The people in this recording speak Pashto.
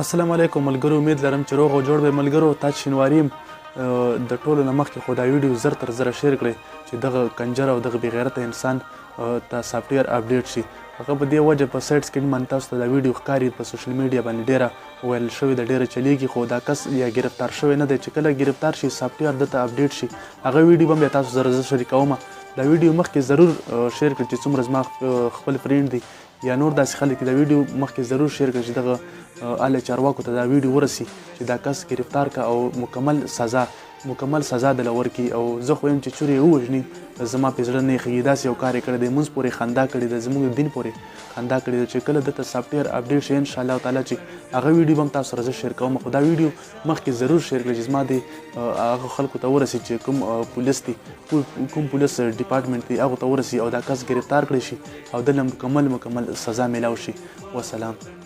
السلام علیکم ملګرو، امید لرم چې روغ او جوړ به ملګرو. تاج شینواری یم. د ټولو نه مخکې خو دا ویډیو زر تر زره شیر کړئ چې دغه کنجر او دغه بېغیرته انسان ته سافټویر اپډیټ شي. هغه په دې وجه په سایډ سکرین باندې تاسو ته دا ویډیو ښکاري، په سوشل میډیا باندې ډیره وایرل شوې ده، ډیره چلیږي، خو دا کس یا ګرفتار شوی نه دی. چې کله ګرفتار شي، سافټویر ده ته اپډیټ شي، هغه ویډیو به بیا تاسو سره زه شریکوم. دا ویډیو مخکې ضرور شیر کړئ چې څومره زما خپل فرینډ دي یا نور داسې خلک، دا ویډیو مخکې ضرور شیر کړئ چې دغه اعلی چارواکو ته دا ویډیو ورسي چې دا کس ګرفتار کا او مکمل سزا دله ورکړي. او زه خو یم چې چورې یې ووژني، زما په زړه نه یخېږي. داسې یو کار یې کړی دی، مونځ پورې خندا کړې ده، زموږ د دین پورې خندا کړې ده. چې کله ده ته سافټویر اپډیټ شي، انشاءالله تعالی چې هغه ویډیو به هم تاسو سره زه شیر کوم، خو دا ویډیو مخکې ضرور شیر کړئ چې زما د هغه خلکو ته ورسي چې کوم پولیس دي، کوم پولیس ډپارټمنټ دی، هغه ته ورسي او دا کس ګرفتار کړی شي او دله مکمل سزا میلاو شي. وسلام.